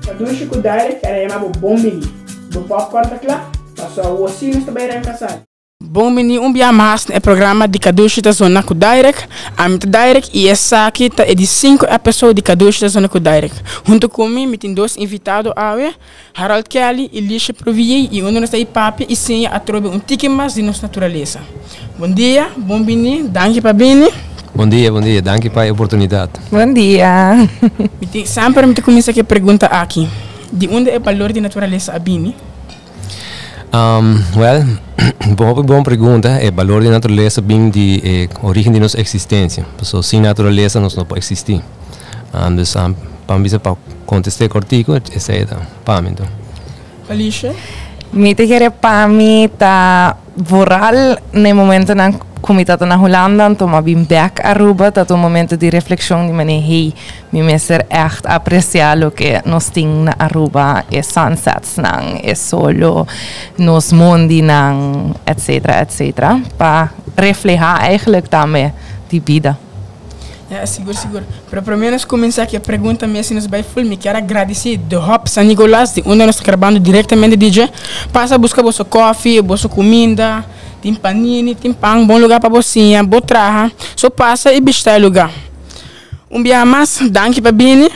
Kadushi ku Direct a yama bo bon bini. Bo popcorn ta kla? Paso awor sí nos ta bai ranka sali. Bon bini un bia mas na e programa di Kadushi ta Zona ku Direct. Ami ta Direct i esaki ta e di sinku episode di Kadushi ta Zona ku Direct. Huntu ku mi, mi tin dos invitado awe, Harold Kelly i Lisha Provier i unda nos ta i papia i siña atrobe un tiki mas di nos naturalesa. Bon dia, bon bini, danki pa bini. Bon dia, bon dia, danki pa e oportunidat. Bon dia. Mi tin, semper mi ta kuminsá ku e pregunta aki, di unda e balor di naturalesa a bini? Wèl, hopi bon pregunta. E balor di naturalesa bin di e origen di nos eksistensia. Pasobra sin naturalesa nos no por eksistí. Dus pa mi bisa pa kontest'é kòrtiku, esei ta pa mi. Alicia? Mi ta kere pa mi ta vooral na e momentonan ku mi tabata na Hulanda anto mi a bin bek Aruba tabata un momento di reflexion di manera hey mi mester echt aprecia loke nos tin na Aruba e sunsetsnan e solo nos mondinan etcetera etcetera pa refleha eigenlijk tambe di bida. Ya, sigur, sigur. Pero prome nos cuminsa cu e pregunta mes y nos bay full, mi kier a gradici The Hub San Nicolas, di unda nos ta grabando directamente di dje. Pasa busca boso koffie, boso cuminda, tin panini, tin pan, bon lugar pa bo siña, bo traha. So pasa y bishita e lugar. Un biaha mas, danki pa bini.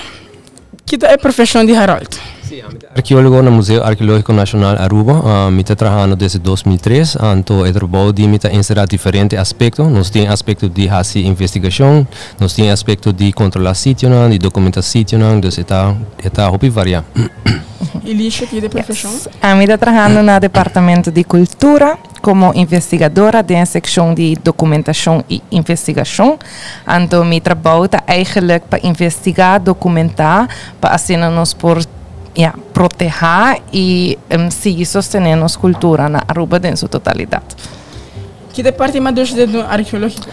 Ki ta e profeshon di Harold? Sí, ami ta arkeólogo na Museo Arkeológiko Nashonal Aruba. Mi ta trahando desde 2003, anto e trabou di mi ta enserá diferente aspekto. Nos tin aspekto di hasi investigashon, nos tin aspekto di kontrolá sitionan, di dokumentá sitionan, dus e ta e ta hopi variá. Elisha, ki ta e profeshon? Yes. Ami ta trahando na Departamento di Kultura komo investigadora den e sekshon di dokumentashon i investigashon. Anto mi trabou ta eigenlijk pa investigá, dokumentá, pa asina nos por, ya, protehá i sigui sostené nos kultura na Aruba den su totalidat. Ki ta e parti mas dushi den un arkeológiko?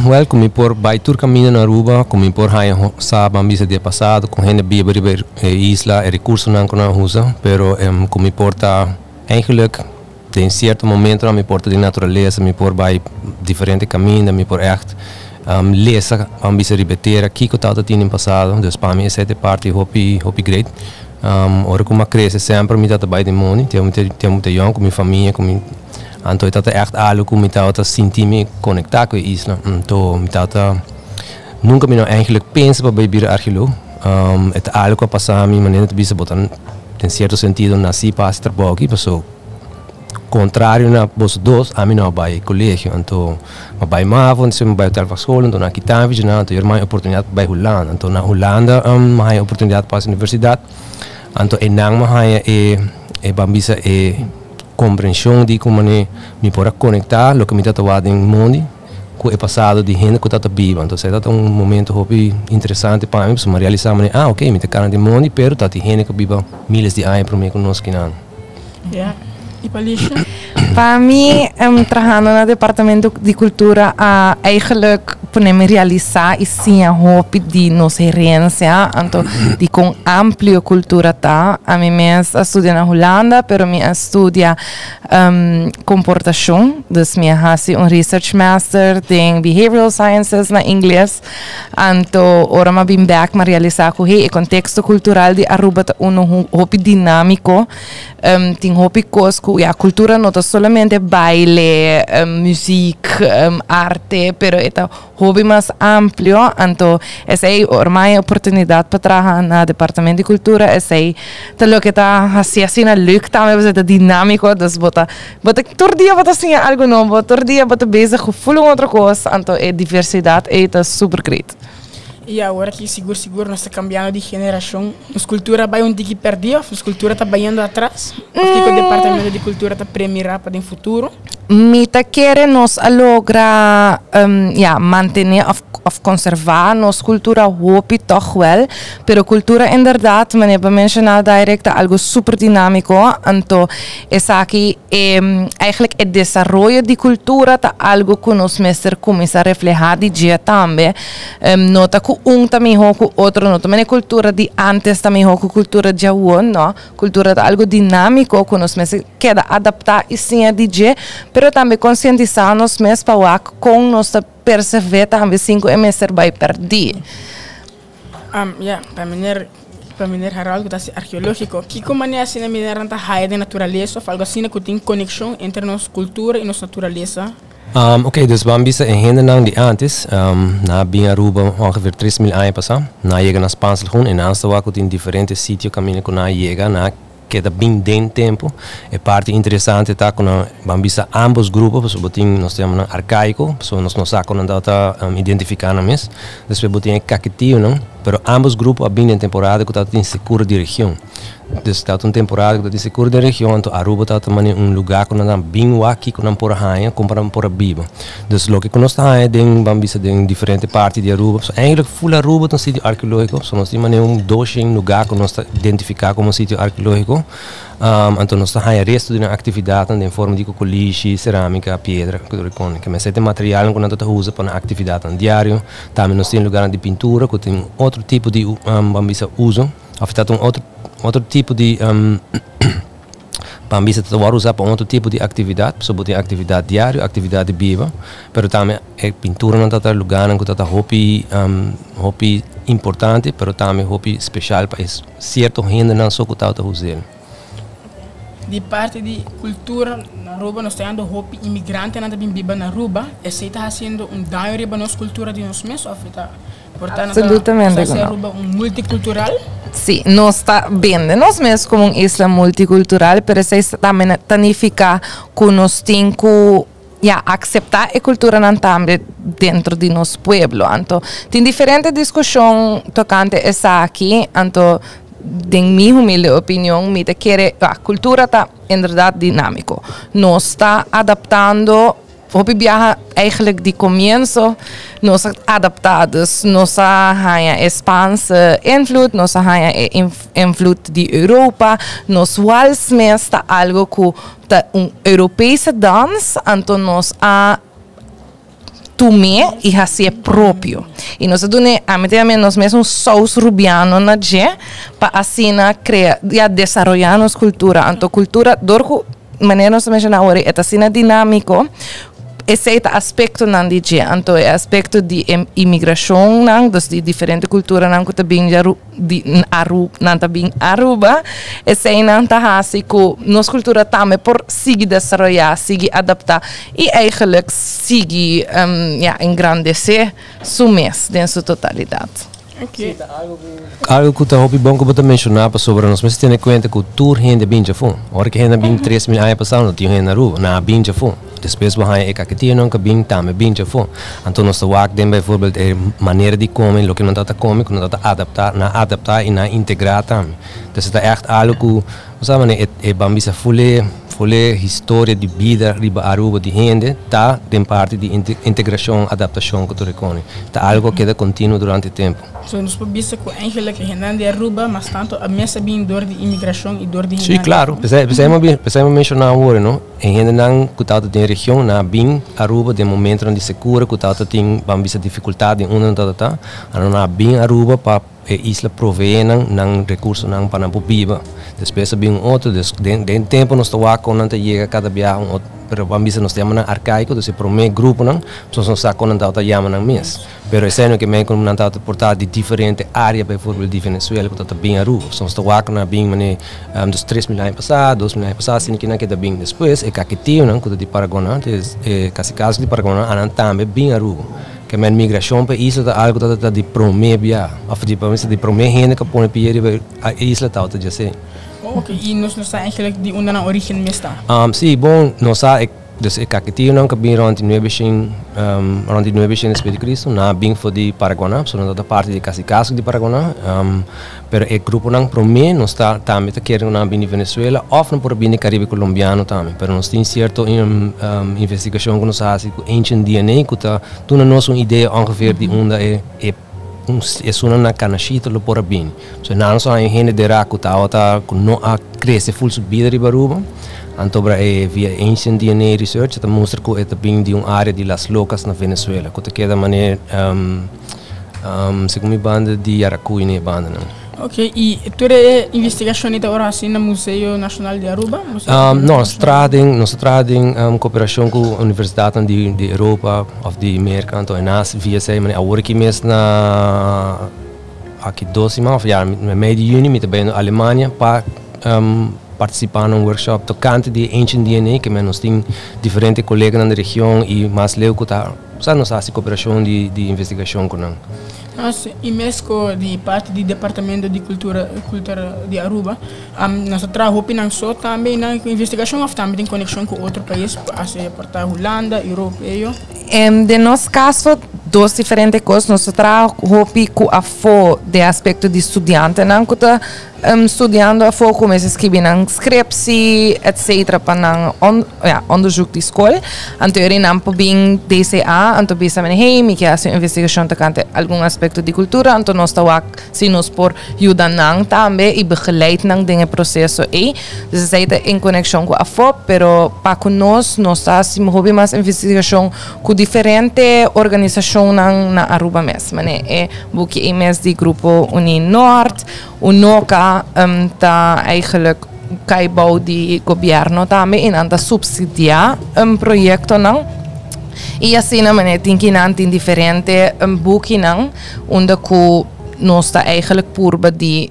Wèl, ku mi por bai tur kaminda na Aruba, ku mi por haña sa ban bisa di e pasado, kon hende biba riba e isla, e rekursonan ku nan a usa, pero ku mi por ta eigenlijk Den cierto momentonan mi por ta den naturalesa, mi por bay diferente caminda, mi por echt lesa ban bisa riba e tera kico tabata tin den pasado. Dus pa mi esey ta e parti hopi hopi great. Ora cu mi a crece semper mi tabata bay den mondi, tempo mi ta yong cu mi famia, cu mi, anto e tabata echt algo cu mi tabata sinti mi conecta cu e isla. Anto mi tabata, nunca mi no eigenlijk pensa pa bay bira argeoloog. E ta algo cu a pasa mi manera ta bisa bo ta den cierto sentido naci pa haci trabao aki paso. Contrario na boso dos, ami no a bai colegio, anto mi a bai mavo, anto mi a bai hotel vakschool, anto nan a kita mi visionan, anto mi a haña oportunidad pa bai Hulanda, anto na Hulanda mi a haña oportunidad pa haci universidad, anto einan mi a haña e e ban bisa e comprension di con manera mi por a conecta loke mi ta wak den mondi cu e pasado di hende cu ta biba, anto esei tabata un momento hopi interesante pa mi, pasobra mi a realisa manera, ah ok mi ta cana den mondi pero ta tin hende cu a biba miles di aña prome cu nos kinan. Ja. Y pa Lisha? Pa mi, trahando na Departamento di Cultura a eigenlijk pone mi realisa y siña hopi di nos herencia, anto di con amplio cultura ta. Ami mes a studia na Hulanda, pero mi a studia comportacion, dus mi a haci un research master den behavioral sciences na Ingles. Anto ora mi a bin bek mi a realisa cu hey, e contexto cultural di Aruba ta uno hopi dinamico. Tin hopi kos ku ya kultura no ta solamente baile, muziek, arte, pero e ta hopi mas amplio. Anto esei ora mi haña oportunidat pa traha na departamento di kultura esei ta loke ta hasi asina leuk tambe pasobra e ta dinámiko. Dus bo ta bo ta tur dia bo ta siña algu nobo, tur dia bo ta bezig ku ful un otro kos, anto e diversidat ei ta super great. I awor aki sigur sigur nos ta kambiando di generashon. Nos kultura bai un tiki pèrdí òf nos kultura ta bayendo atras? Òf kiko Departamento di Kultura ta premirá pa den futuro? Mi ta kere nos a logra ya mantené òf òf konservá nos kultura hopi tòg wèl, pero kultura inderdat manera bo a menshoná Dyrek ta algu super dinámiko, anto esaki e eigenlijk e desaroyo di kultura ta algu ku nos mester kuminsá reflehá di dje tambe. No ta ku un ta mihó ku otro, no ta manera kultura di ántes ta mihó ku kultura djawo, no. Kultura ta algu dinámiko ku nos mester keda adaptá i siña di dje, pero tambe konsientisá nos mes pa wak kon nos ta persevé tambe sin ku e mester bai pèrdí. Ya, pa meneer. pa meneer Harold ku ta hasi arkeológiko. Kiko manera asina meneernan ta haya den naturalesa òf algu asina ku tin konekshon entre nos kultura i nos naturalesa? Oké, dus ban bisa e hendenan di antes, nan a bin Aruba ongeveer 3000 aña pasá. Nan a yega na Spaans Lagoen i nan a wak ku tin diferente sitio kaminda ku nan a yega. Nan a keda bin den tempu. E parti interesante ta ku nan ban bisa ambos grupo, pasobra bo tin nos ta yama nan arkaiko, pasobra nos no sa kon nan tabata identifiká nan mes. Despues bo tin e kaketionan, pero ambos grupo a bin den temporada ku tabata tin sekura di region. Dus tabata un temporada ku tabatin sekura den region, anto Aruba tabata manera un lugá ku nan a bin wak kiko nan por a haña, kon pa nan por a biba. Dus loke ku nos ta haña den, ban bisa den diferente parti di Aruba, pasobra eigenlijk ful Aruba ta un sitio arkeológiko, so nos tin manera un doshen lugá ku nos ta identifiká komo sitio arkeológiko. Anto nos ta haña resto di nan aktividatnan den forma di kokolishi, serámika, piedra, ku tur e kos. Ke mester ta e materialnan ku nan ta usa pa nan aktividatnan diario. Tambe nos tin lugánan di pintura ku tin otro tipo di, ban bisa, uso. Of ta un otro otro tipo di ban bisa ta wòrdu usá pa un otro tipo di aktividat. Pasobra bo tin aktividat diario, aktividat di biba, pero tambe e pinturanan ta ta lugánan ku ta ta hopi hopi importante, pero tambe hopi speshal pa e sierto hendenan so ku tabata us'é. Di parti di kultura na Aruba nos ta yendo hopi inmigrantenan ta bin biba na Aruba, esei ta hasiendo un daño riba nos kultura di nos mes òf e ta por ta Absolutamente hasi Aruba un multikultural? Si, nos ta bende nos mes komo un isla multikultural, pero esei tambe ta nifiká ku nos tin ku ya akseptá e kulturanan tambe dentro di nos pueblo. Anto tin diferente diskushon tokante esaki, anto den mi humilde opinion mi ta kere kultura ta inderdat dinámiko. Nos ta adaptando hopi biaha eigenlijk di komienso nos a adaptá, dus nos a haña e Spaanse invloed, nos a haña e invloed di Europa, nos wals mes ta algo ku ta un Europese dans, anto nos a tum'é i hasié propio. I nos a dun'é, ami ta yam'é nos mes un sous rubiano na dje, pa asina krea, ya desaroyá nos kultura. Anto kultura, dor ku manera nos a menshoná awor, e ta asina dinámiko, esei ta aspektonan di dje. Anto e aspekto di e imigrashonnan, dus di diferente kulturanan ku ta bin di di Aru nan ta bin Aruba, eseinan ta hasi ku nos kultura tambe por sigui desaroyá, sigui adaptá i eigenlijk sigui ya engrandesé su mes den su totalidat. Algu ku ta hopi bon ku bo ta menshoná pasobra nos mester tene kuenta ku tur hende bin djafó. Ora ku hende a bin 3000 aña pasá no tin hende na Aruba, nan a bin djafó. Despues bo haña e kaketionan ku a bin tambe bin djafó. Anto nos ta wak den bijvoorbeeld e manera di come, loke nan tabata come ku nan tabata adapta, nan a adapta i nan a integra tambe. Entonces e ta ègt algu ku, bo sa manera e e ban bisa ful e ful e historia di bida riba Aruba di hende ta den parti di integrashon, adaptashon ku tur e kone. Ta algu ku a keda kontinuo durante tempu. So nos por bisa ku eigenlijk e hendenan di Aruba mas tantu a mes a bin dor di imigrashon i dor di Sí, hendenan di klaro. P'esei p'esei mi p'esei mi a menshoná awor, no. E hendenan ku tabata den region nan a bin Aruba den momentonan di sekura ku tabata tin ban bisa difikultat den unda nan tabata ta, anto nan a bin Aruba pa e isla proveé nan nan rekursonan pa nan por biba. Despues a bin un otro, dus den den tempu nos ta wak kon nan ta yega kada biaha un otro, pero ban bisa nos ta yama nan arkaiko, dus e promé gruponan, nos no sa kon nan tabata yama nan mes. Pero esei no ke men ku nan tabata portá di diferente área, bijvoorbeeld di Venezuela ku tabata bin Aruba. So nos ta wak nan a bin manera dus 3000 aña pasá, 2000 aña pasá, asina kinan ke ta bin. Despues e kaketionan ku ta di Paraguaná, e kasikasi di Paraguaná, anan tambe bin Aruba. Ke men migrashon pa e isla ta algu ku tabata di promé bia, òf di di promé hende ku a pone pia riba e isla tabata djasei. Oke, i nos no sa eigenlijk di unda nan orígen mes ta? Sí, bon, nos sa e. Dus e kaketionan ku a bin rònt di nuebeshen, rònt di nuebeshen despues di Kristu, nan a bin for di Paraguaná, pasobra nan tabata parti di e kasikasku di Paraguaná. Pero e gruponan promé nos ta tambe ta kere ku nan a bin di Venezuela òf nan por a bin di Karibe Kolombiano tambe. Pero nos tin sierto investigashon ku nos a hasi ku ancient DNA ku ta duna nos un idea ongeveer di unda e e esunnan na Canashito lo por a bini. So nan nos a haña hende derá ku tabata ku no a krese ful su bida riba Aruba. Anto bra e via ancient DNA research ta mustra ku e ta bin di un área di Las Locas na Venezuela ku ta keda manera segun mi banda di Yaracuy na e bandanan. Ok, i tur e investigashon ei ta ora hasi na Museo Nashonal di Aruba? No, nos ta traha den nos ta traha den koperashon ku universidatnan di di Europa òf di Merka anto e nas via esei manera awor aki mes na. aki 2 siman, of ja, mei di juni, mi ta bay na Alemania pa participa den un workshop tocante di Ancient DNA, cu nos tin diferente colega den region y mas leu cu ta, sa, nos ta cooperacion di investigacion cu nan. Nos UNESCO di parti di Departamento di Cultura di Aruba, nos ta traha nan so tambe na investigacion of tambe tin conexion cu otro pais, asina por ta Hulanda, Europeo? Den nos caso, dos diferente cos. Nos ta traha hopi cu afo di aspecto di studiantenan cu ta studiando afo, cuminsa skirbi nan scriptie, etc. Pa nan ja, onderzoek di scol. Anto nan por bin DCA, anto bisa men, hey, mi kier haci investigacion tocante algun aspecto di cultura, anto nos ta wak si nos por yuda nan tambe y begeleid nan den e proceso ey. Dus esey ta in conexion cu afo, pero pa cu nos, nos ta haci hopi mas investigacion cu diferente organisacion na Aruba mes. Mane e buki e mes di Grupo Uni Noord, UNOCA ta eigenlijk cay bou di gobierno tambe y nan ta subsidia un proyectonan. Y asina mane tin cu nan tin diferente bukinan unda cu nos ta eigenlijk purba di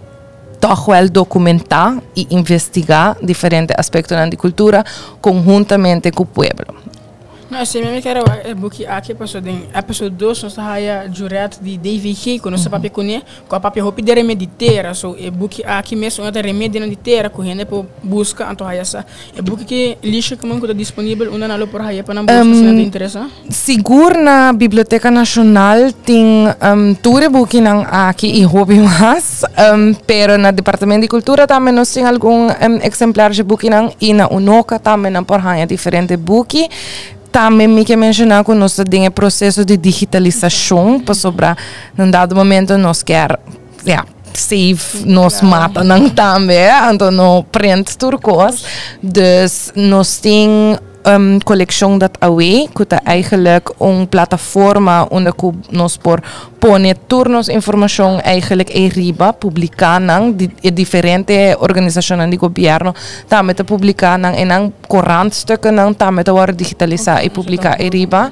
toch wel documenta y investiga diferente aspectonan di cultura conhuntamente cu pueblo. No, si mi kier e buki aki paso den episode 2 nos haya jurat di DVG ku nos papia kuné ku a papia hopi de remedi tera, so e buki aki mes un remedi di tera ku hende por busca, anto haya sa e buki ki lisha ku ta disponibel, unda nan lo por haya pa nan busca si nan ta interesa? Sigur na Biblioteca Nacional tin tur e bukinan aki y hopi mas, pero na Departamento di Cultura tambe nos tin algun exemplar di bukinan y na UNOCA tambe nan por haya diferente buki. Tambe mi kier menciona cu nos ta den proceso di digitalisacion, pasobra na dado momento nos kier, ja, save nos matanan tambe, anto no print tur cos. Dus nos tin coleccion dat awe, cu ta eigenlijk un plataforma unda cu nos por pone tur nos informacion eigenlijk riba, publica nan, di, e diferente organisacionnan di gobierno tambe ta publica nan en nan corantstukken tambe ta worden digitalisa y publica riba.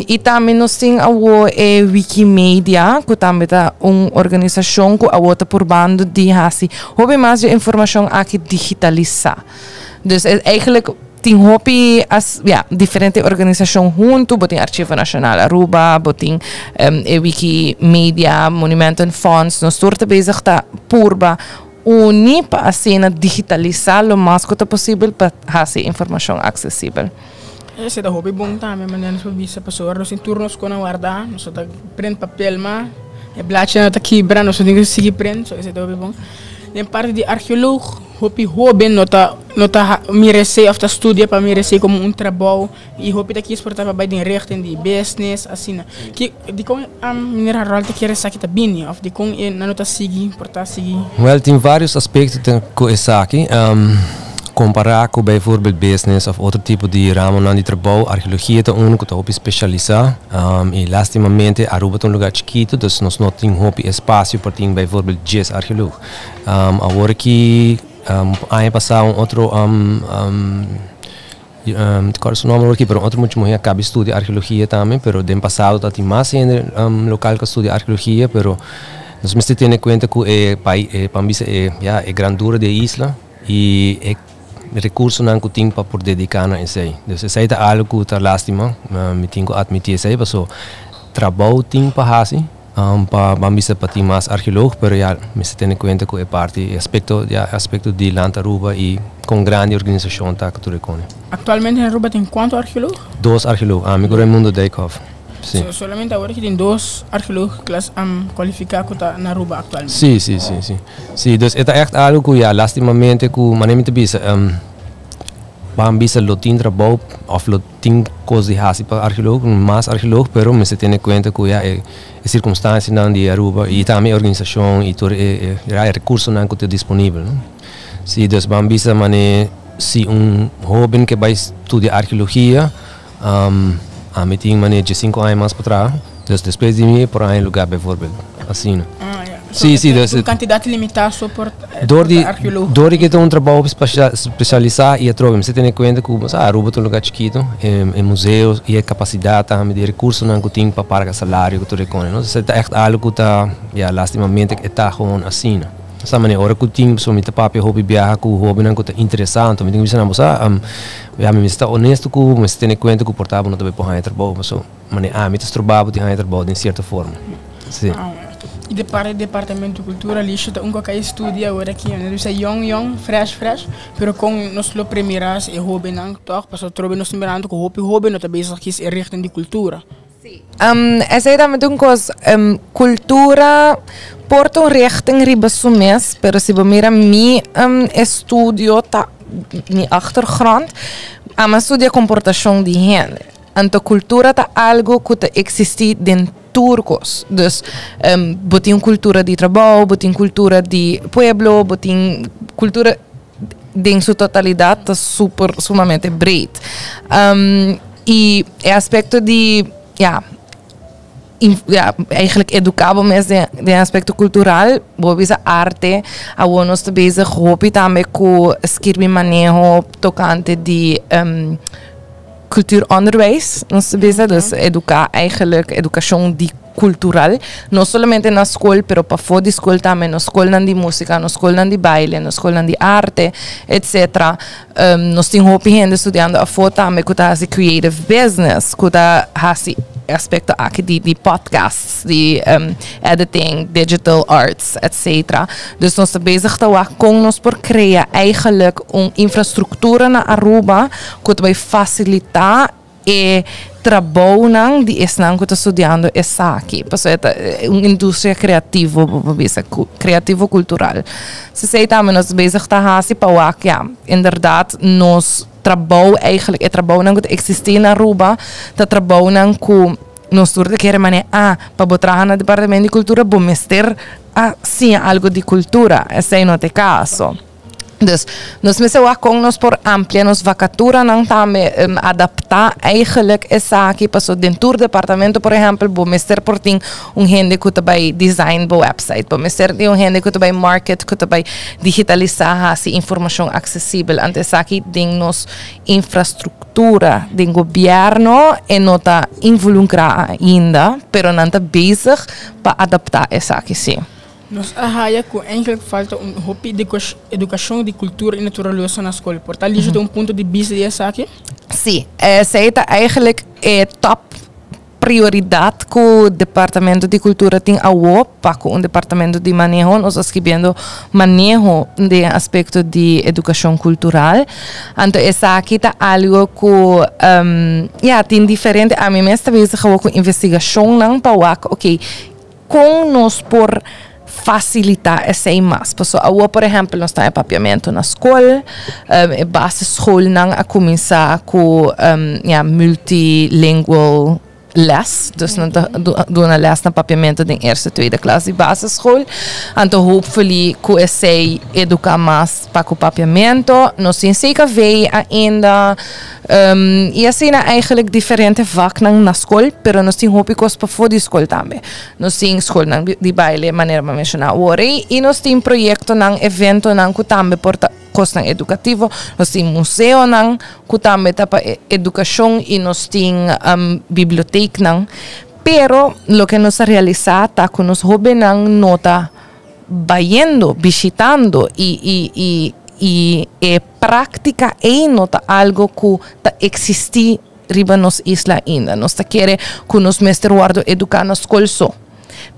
Y tambe nos tin awo e Wikimedia, cu tambe ta un organisacion cu awo ta purbando di hasi hopi mas di informacion aki digitalisa. Dus eigenlijk tin hopi as, ja, diferente organisacion hunto, bo tin Archivo Nacional Aruba, bo tin e Wikimedia, Monumentenfonds, nos tur ta bezig ta purba uni pa asina digitalisa lo mas cu ta posibel pa hasi informacion accesibel. Esey ta hopi bon tambe, manera nos por bisa, pasobra nos tin tur nos cosnan warda, nos ta print papel ma e blaadje ta kibra, nos tin cu sigui print, so esey ta hopi bon. Den parti di archeoloog, hopi hoben no ta mira esey of ta studia pa mira esey como un trabou y hopi ta kies por ta pa bay den richting di business asina. Ki di con meneer Harold ta kier esaki ta bini of di con e no ta sigui por ta sigui? Wel, tin varios aspecto cu esaki. Compara cu bijvoorbeeld business of otro tipo di ramo di trabou, archeologia ta un cu ta hopi specialisa y lastimamente Aruba ta un lugar chikito, dus nos no tin hopi espacio pa tin bijvoorbeeld 10 archeoloog. Awor cu aña pasa un otro cual su nomber aki, pero otro mucha muher a caba studia archeologia tambe, pero den pasado tabatin mas hende local cu studia archeologia, pero nos mester tene cuenta cu e pais, e pa bisa e, ja, e grandura di e isla y e recursonan cu tin pa por dedica na esey. Dus esey ta algo cu ta lastima, mi tin cu admiti esey, paso trabou tin pa hasi, pa ban bisa pa tin mas archeoloog, pero ja, mester tene cuenta cu e parti, aspecto, ja, aspecto di Land Aruba y con grandi organisacion ta cu tur e cone. Actualmente na Aruba tin cuanto archeoloog? Dos archeoloog, ami cu Raimundo Dijkhoff. Si. So, solamente awor cu tin dos archeoloog klas cualifica cu ta na Aruba actualmente. Si. Si, dus e ta echt algo cu, ja, lastimamente cu manera mi ta bisa, ban bisa lo tin trabou of lo tin cos di hasi pa archeoloog, mas archeoloog, pero mester tene cuenta cu, ja, e circunstancianan di Aruba y tambe organisacion y tur e, ja, e recursonan cu ta disponibel, no? Si, dus ban bisa mane si un hoben cu bay studia archeologia, ami tin mane 5 aña mas pa tras, dus despues di mi por haya lugar bijvoorbeeld, asina. Ah, ja. Si, dus Un kantidat limitá so por Door di, arkeólogo. Door di ku ta un trabou spesialisá i atrobe, mester tene kuenta ku Aruba ta un lugá chikitu, e museo i e kapasidat tambe di rekursonan ku tin pa paga salario ku tur e kos, no? Dus ta echt algu ku ta, ya, lastimamente e ta gewoon asina. Sa manera, ora ku tin, so mi ta papia hopi biaha ku hóbennan ku ta interesá, anto mi tin ku bisa nan, bo sa, ya, mi mester ta honesto ku bo, mester tene kuenta ku por ta bo no ta bai por haña trabou, pasobra manera ami ta stroba bo di haña trabou den sierto forma. Si. I di parti di Departamento di Kultura, Alicia ta un ku a kai studia awor aki, nos bisa yong yong, fresh fresh, pero kon nos lo premirá e hóbennan tòg, pasobra atrobe nos ta mirando ku hopi hóben no ta bezig kis e richting di kultura. Si. Esei tambe ta un kos, kultura por ta un richting riba su mes, pero si bo mira mi estudio ta mi achtergrond, ami a studia komportashon di hende. Anto kultura ta algu ku ta eksistí den tur kos. Dus bo tin un kultura di trabou, bo tin kultura di pueblo, bo tin kultura den su totalidat ta super sumamente breed. I e aspekto di ya ya eigenlijk eduká bo mes den den aspekto kultural, bo bisa arte, awor nos ta bezig hopi tambe ku skirbi maneho tokante di cultuuronderwijs, nos ta bisa, dus eduká eigenlijk edukashon di kultural, no solamente na skol pero pafó di skol tambe, nos skolnan di músika, nos skolnan di baile, nos skolnan di arte, etcetera. Nos tin hopi hende studiando afó tambe ku ta hasi creative business, ku ta hasi e aspekto aki di di podcasts, di editing, digital arts, etcetera. Dus nos ta bezig ta wak kon nos por krea eigenlijk un infrastruktura na Aruba ku ta bai fasilitá e trabounan di esnan ku ta studiando esaki. Pasobra e ta un industria kreativo, bo por bisa, kreativo kultural. So esei tambe nos ta bezig ta hasi pa wak, ya, inderdat nos trabou eigenlijk, e trabounan ku ta eksistí na Aruba ta trabounan ku nos tur ta kere manera, ah, pa bo traha na departamento di kultura bo mester a siña algu di kultura. Esei no ta e kaso. Dus nos mester wak kon nos por amplia nos vakaturanan tambe, adaptá eigenlijk esaki paso den tur departamento por ehèmpel bo mester por tin un hende ku ta bai design bo website, bo mester tin un hende ku ta bai market, ku ta bai digitalisá hasi informashon aksesibel. Anto esaki den nos infrastruktura den gobièrnu e no ta involukrá ainda, pero nan ta bezig pa adaptá esaki sí. Nos a haya ku eigenlijk falta un hopi edukashon di kultura i naturalesa na skol. Por ta Alicia tin un punto di bista di esaki? Sí, esei ta eigenlijk e top prioridat ku Departamento di Kultura tin awo pa ku un departamento di maneho. Nos a skibiendo maneho den aspekto di edukashon kultural. Anto esaki ta algo ku ya tin diferente, ami mes ta bezig awo ku investigashonnan pa wak, oke, Kon nos por fasilitá esei mas? Pasobra awor, por ehèmpel, nos ta e papiamentu na skol, e basisschoolnan a kuminsá ku ya multilingual les, dus nan ta duna les na papiamentu den eerste, tweede klas di basisschool. Anto hopefully ku esei eduká mas pa ku papiamentu. Nos tin CKV ainda. I asina eigenlijk diferente vaknan na skol, pero nos tin hopi kos pafó di skol tambe. Nos tin skolnan di baile manera mi a menshoná awor ei, i nos tin proyektonan, eventonan ku tambe por ta kosnan edukativo. Nos tin museonan ku tambe ta pa edukashon i nos tin biblioteknan. Pero loke nos a realisá ta ku nos hóbennan no ta bayendo, bishitando i i i i e práktika ei no ta algo ku ta eksistí riba nos isla ainda. Nos ta kere ku nos mester wòrdu eduká na skol so,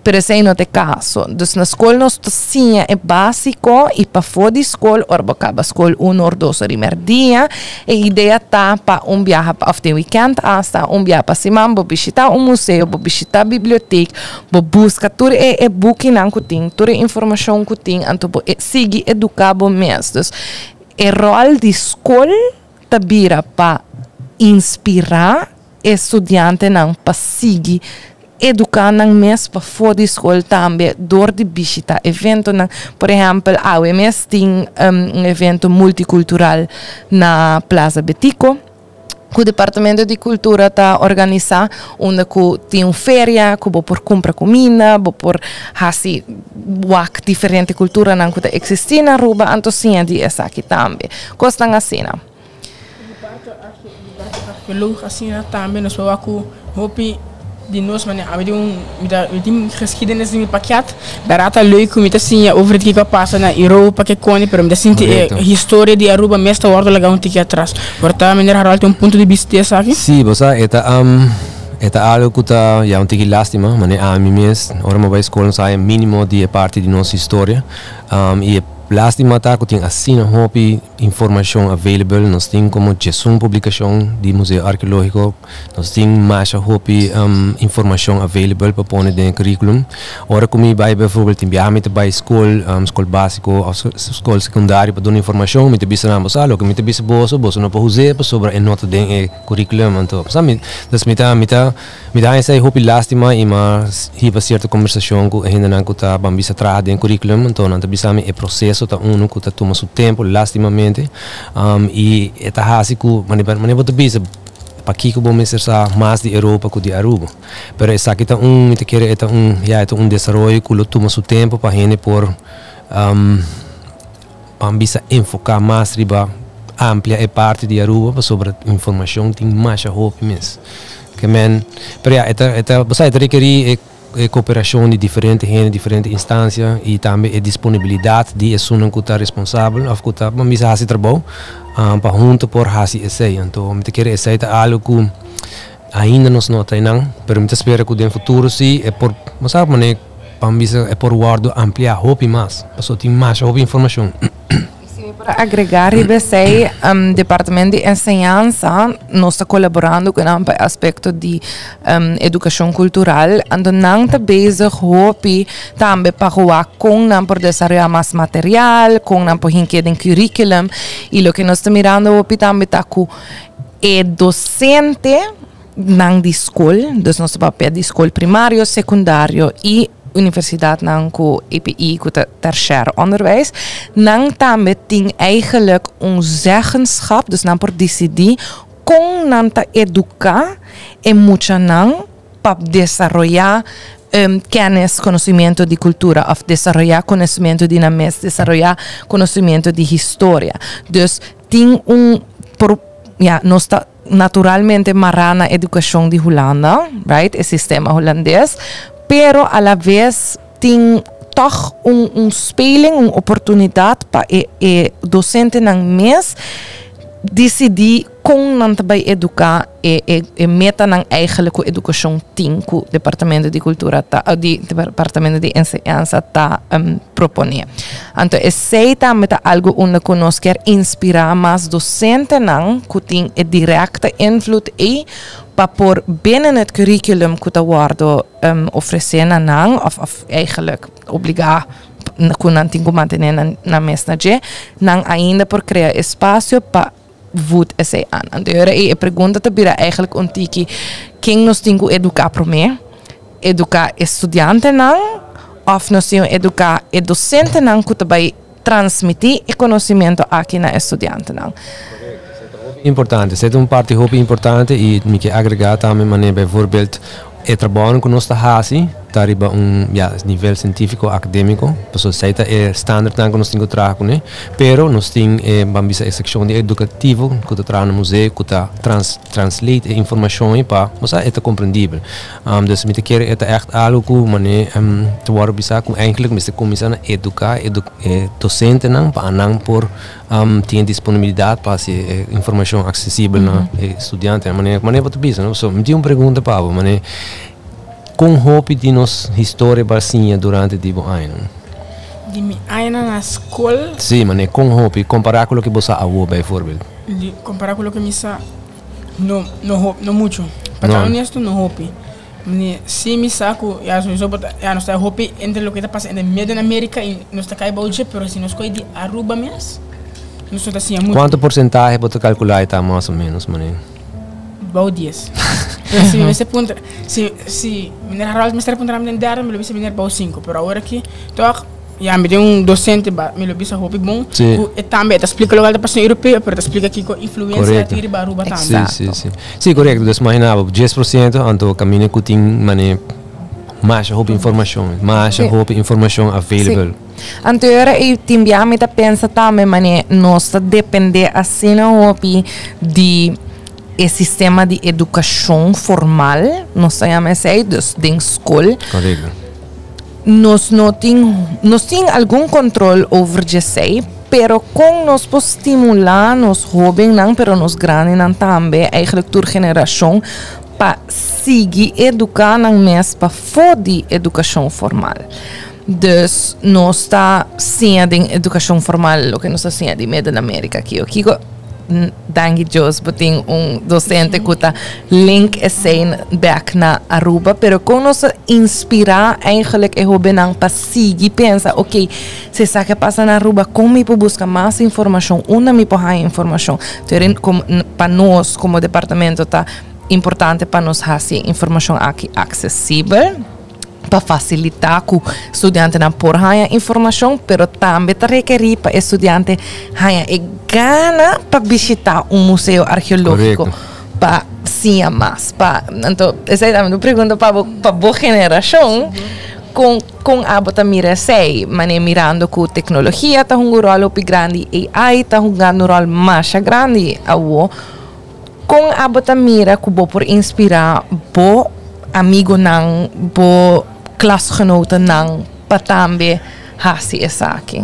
pero esei no ta e kaso. Dus na skol nos ta siña e básiko i pafó di skol ora bo kaba skol un or dos or i mèrdia e idea ta pa un biaha òf den wikènt asta un biaha pa siman bo bishitá un museo, bo bishitá bibliotek, Bo buska tur e e bukinan ku tin, tur e informashon ku tin, anto bo e sigui eduká bo mes. Dus e ròl di skol ta bira pa inspirá e studiantenan pa sigui eduká nan mes pafó di skol tambe dor di bishitá eventonan. Por ehèmpel, awe mes tin un evento multikultural na Plaza Betico. Ku Departamento di Kultura ta organisá unda ku tin un feria ku bo por kumpra kuminda, bo por hasi wak diferente kulturanan ku ta eksistí na Aruba, anto siña di esaki tambe. Kosnan asina. Di parti arkeológiko asina tambe nos por wak ku hopi di nos manera ami tin un mi ta mi tin geschiedenis den mi paket berdad ta leuk ku mi ta siña over di kiko a pasa na Europa ke koni pero mi ta sinti e historia di Aruba mes ta wordo laga un tiki atras por ta meneer Harold tin un punto di bista di esaki? Si bo sa e ta e ta algo ku ta ya un tiki lastima manera ami mes ora mi a bai skol nos a haya minimo di e parti di nos historia i e lastima ta ku tin asina hopi informashon available nos tin komo djesun publikashon di Museo Arkeologiko. Nos tin masha hopi informashon available pa pone den e curriculum. Ora ku mi bai bijvoorbeeld tin biaha mi ta bai skol, skol básiko òf skol sekundario pa duna informashon, mi ta bisa nan, bo sa loke mi ta bisa boso, boso no por us'é pasobra e no ta den e curriculum. Anto, bo sa mi, dus mi ta mi ta mi ta haña esei hopi lástima i mi a hiba sierto kombersashon ku e hendenan ku ta ban bisa traha den curriculum, anto nan ta bisa mi e proseso ta unu ku ta tuma su tempu lástimamente i e ta hasi ku manera bo ta bisa. Pakiko bo mester sa mas di Europa ku di Aruba? Pero esaki ta un, mi ta kere e ta un, ya e ta un desaroyo ku lo tuma su tempu pa hende por ban bisa enfoká mas riba amplia e parti di Aruba pasobra informashon tin masha hopi mes. Ke men, pero ya e ta e ta bo sa e ta rekerí e E koperashon di diferente hende, diferente instansia i tambe e disponibilidat di esunnan ku ta responsabel òf ku ta bisa hasi trabou pa huntu por hasi esei. Anto mi ta kere esei ta algu ku ainda nos no ta einan, pero mi ta spera ku den futuro si e por, bo sa manera pa mi bisa e por wòrdu ampliá hopi mas, pasobra tin masha hopi informashon. Si mi por agrega riba esey, Departamento di Enseñansa nos ta colaborando cu nan pa e aspecto di educacion cultural, anto nan ta bezig hopi tambe pa wak con nan por desaroya mas material, con nan por hinke den curriculum, y loke nos ta mirando hopi tambe ta cu e docente nan di skol, dus nos ta papia di skol primario, sekundario i universidatnan ku EPI ku ta tertiair onderwijs, nan tambe tin eigenlijk un zeggenschap, dus nan por disidí kon nan ta eduká e muchanan pa desaroyá kennis, konosimiento di kultura òf desaroyá konosimiento di nan mes, desaroyá konosimiento di historia. Dus tin un por ya nos ta. Naturalmente mará na edukashon di Hulanda, right, e sistema hulandes, pero a la ves tin tòg un un speling, un oportunidat pa e e dosentenan mes disidí kon nan ta bai eduká e e e metanan eigenlijk ku edukashon tin ku departamento di kultura ta di departamento di enseñansa ta proponé. Anto esei tambe ta algu unda ku nos kier inspirá mas dosentenan ku tin e direkte invloed ei pa por binnen het curriculum ku ta wòrdu ofresé na nan òf òf eigenlijk obligá ku nan tin ku mantené nan mes na dje, nan ainda por krea espasio pa voed esei aan. Anto e ora ei e pregunta ta bira eigenlijk un tiki ken nos tin ku eduká promé? Eduká e studiantenan òf nos tin ku eduká e dosentenan ku ta bai transmití e konosementu aki na e studiantenan? Korekto, esei ta hopi importante. Esei ta un parti hopi importante i mi ke agregá tambe manera bijvoorbeeld E trabounan ku nos ta hasi ta riba un ya nivel sientífiko akadémiko, pasobra esei ta e standardnan ku nos tin ku traha kuné. Pero nos tin e ban bisa e sekshon di edukativo ku ta traha na museo ku ta trans translate e informashon ei pa bo sa e ta komprendibel. Dus mi ta kere e ta ègt algu ku manera ta wòrdu bisa ku eigentlik mester kuminsá na eduká e dosentenan pa anan por Tin e disponibilidat pa hasi e informashon aksesibel na e studiantenan. Manera manera bo ta bisa no? So mi tin un pregunta pa bo, manera kon hopi di nos historia bo a siña durante di bo añanan? Di mi añanan na skol? Si, manera kon hopi kompará ku loke bo sa awor bijvoorbeeld. Di kompará ku loke mi sa no no hopi no mucho. Pa ta honesto no hopi. Mi si mi sa ku ya sowieso bo ta ya nos ta hopi entre loke ta pasa entre Midden America i nos ta kai bou dje pero si nos koe di Aruba mes nos no ta siña mucho. Kuantu porsentahe bo ta kalkulá e ta mas o menos manera? Bou dies. Pero si mi mester puntra si si meneer Harold mester puntra mi den derde mi lo bisa meneer bou sinku pero awor aki tòg. Ya, mi tin un docente ba, mi lo bisa hopi bon, ku e tambe e ta splika loke ta pasa na Europeo, pero ta splika kiko influencia tin riba Aruba tambe. Si, si, si. Si, korekto. Dus imagina bo, 10% anto kaminda ku tin mane masha hopi informashon, masha hopi informashon available. Anto e ora ei tin bia mi ta pensa tambe mane nos ta depende asina hopi di e sistema di edukashon formal, nos ta yama esei, dus den skol. Korekto. Nos no tin, nos tin algun control over djesei, pero con nos por stimula nos hobennan, pero nos grandinan tambe, eigenlijk tur generacion, pa sigui educa nan mes pafo di educacion formal. Dus nos ta siña den educacion formal loke nos ta siña di Midden America kico kico. Danki Dios bo tin un docente cu ta link esey bek na Aruba, pero con nos ta inspira eigenlijk e hobennan pa sigui pensa, ok, si esaki a pasa na Aruba, con mi por busca mas informacion, unda mi por haya informacion? Pa nos como departamento ta importante pa nos haci e informacion aki accesibel. pa fasilitá ku studiantenan por haña informashon, pero tambe ta rekerí pa e studiante haña e gana pa bishitá un museo arkeológiko pa siña mas. Pa, anto, esei tambe un pregunta pa bo, pa bo generashon, kon, kon abo ta mira esei? Manera mirando ku teknologia ta hunga un ròl hopi grandi, AI ta hungando un ròl masha grandi awo. Kon abo ta mira ku bo por inspirá bo amigonan, bo klasgenotennan pa tambe hasi esaki?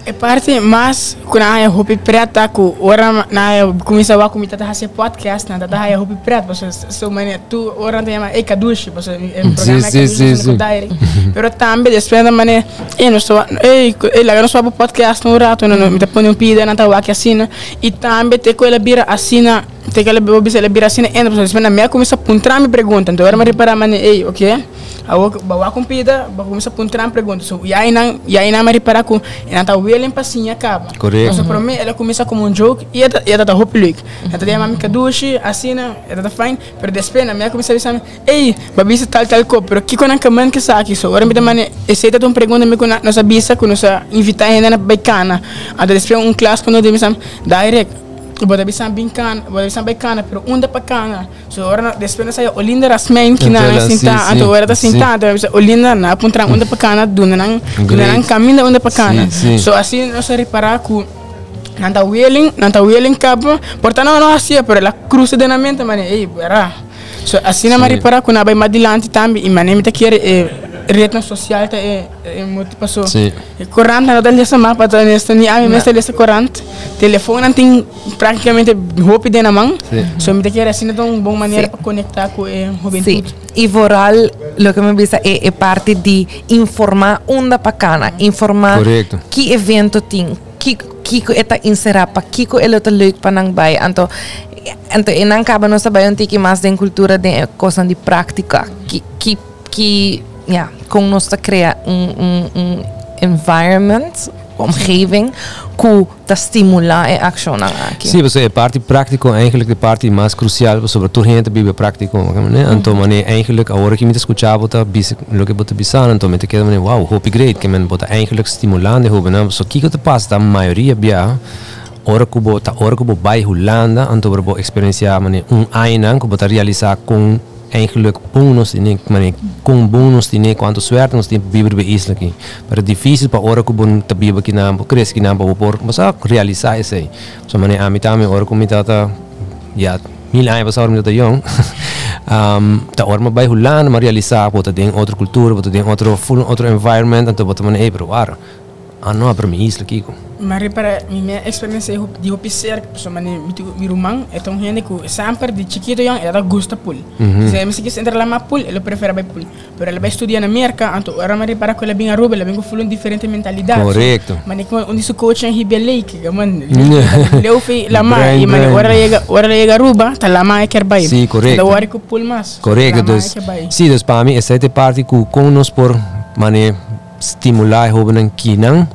E parti mas ku nan haña hopi pret ta ku ora nan haña kuminsá wak ku mi ta ta hasi e podcast nan ta ta haña hopi pret pasobra so manera tur ora nan ta yama ey Kadushi pasobra e programa e Kadushi ta sali ku Dairy pero tambe despues nan ta manera ey nos ta wak ey laga nos wak bo podcast un rato mi ta pone un pida nan ta wak asina. I tambe te ku el a bira asina, te ku el a bo bisa el a bira asina enda, pasobra despues na mi a kuminsá puntra mi pregunta. Anto ora mi a ripará manera, ey, oke, awor bo a wak un pida, bo a kuminsá puntra mi pregunta. So, ya einan, ya einan mi a ripará ku e nan ta willing pa siña kaba. Pasobra promé el a kuminsá komo un joke i e ta, e ta hopi leuk. E ta yama mi kadushi, asina, e ta fine, pero despues na mi a kuminsá bisa mi, Ey, bo a bisa tal tal ko, pero kiko nan kamen ke esaki? So ora mi ta manda esei ta un pregunta mi ku nos a bisa ku nos a invitá hende na bai kana. Anto despues un klas ku nos di bisa direct, bo ta bisa bin kana, bo ta bisa bai kana, pero unda pa kana? So ora despues nos haya Olinda Rasmijn ki nan a sinta, anto ora ta sinta, anto mi bisa Olinda nan a puntra unda pa kana, duna nan duna nan kaminda unda pa kana. So asina nos a ripará ku nan ta willing, nan ta willing kaba, por ta nan no hasié, pero el a krusa den nan mente manera, ey, wera. So asina mi a ripara ku nan a bai mas dilanti tambe i manera mi ta kere e retnan sosial ta e e motibu paso e korant nan no ta lesa mas pa ta honesto ni ami mes ta lesa korant telefon nan tin praktikamente hopi den nan man so mi ta kere asina ta un bon manera pa konekta ku e hubentut. I vooral loke mi bisa e e parti di informa unda pa kana informa ki evento tin kiko e ta inserá pakiko e lo ta leuk pa nan bai anto Anto e nan kaba nos ta bai un tiki mas den kultura den e kosnan di práktika. Ki ki ki ya kon nos ta krea un un un environment, omgeving ku ta stimulá e akshonnan aki. Sí, pasobra e parti práktiko eigenlijk e parti mas krusial pasobra tur hende ta biba práktiko Anto manera eigenlijk awor aki mi ta skucha bo ta bisa loke bo ta bisa anto mi ta keda manera wow hopi great ke men bo ta eigenlijk stimulando e hobennan pasobra kiko ta pasa ta mayoria biaha Ora ku bo ta ora ku bo bai Hulanda anto bo eksperensiá manera un añanan ku bo ta realisá kon eigenlik bon nos tene manera kon bon nos tene kuantu suerte nos tin pa biba riba e isla aki. Pero difísil pa ora ku bo ta biba kinan bo krese kinan pa bo por bo sa realisá esei. So manera ami tambe ora ku mi tabata ya mil aña pasá ora mi tabata yòn ta ora mi a bai Hulanda mi a realisá ku bo ta den otro kultura bo ta den otro ful otro environment anto bo ta manera ey pero wara. Ah no, pero mi isla kiko? Mi a repara mi mi a experiencia di hopi cerca pasobra mi mi ruman e ta un hende cu semper di chikito yon e ta gusta pool. Si e mester kis entra lama pool e lo prefera bay pool. Pero el a bay studia na Merca anto ora mi a repara cu el a bin Aruba el a bin cu full un diferente mentalidad. Correcto. Mane cu un di su coachnan hibi a lake leu fi lama y mane ora el a yega ora el a yega Aruba ta lama e kier bay. Si, correcto. E ta worry cu pool mas. Correcto, dus si dus pa mi esey ta e parti cu con nos por mane. Stimulá e hóbennan kinan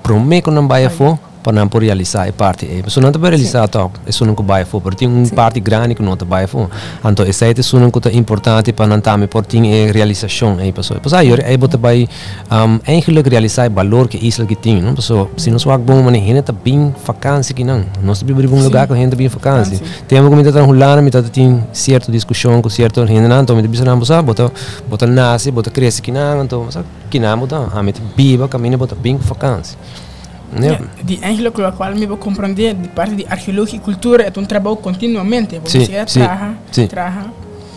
promé ku nan bai afó. Pa nan por realisa e parti ey. Pasobra nan ta por realisa toch esunnan cu bay afo, pero tin un parti grandi cu no ta bay afo. Anto esey ta esunnan cu ta importante pa nan tambe por tin e realisacion ey. Pasobra pasobra ayor ey bo ta bay eigenlijk realisa e balor cu e isla aki tin, no. Pasobra si nos wak bon manera hende ta bin vakantie akinan. Nos ta biba riba un lugar cu hende ta bin vakantie. Tempo cu mi ta traha Hulanda mi ta tin cierto discusion cu cierto hendenan, anto mi ta bisa nan, bo sa bo ta bo ta nace, bo ta crece akinan, anto bo sa kinan bo ta. Ami ta biba caminda bo ta bin vakantie. Ja, di eigenlijk locual mi bo comprende di parti di archeologie y cultura e ta un trabou continuamente, bo mester traha, traha.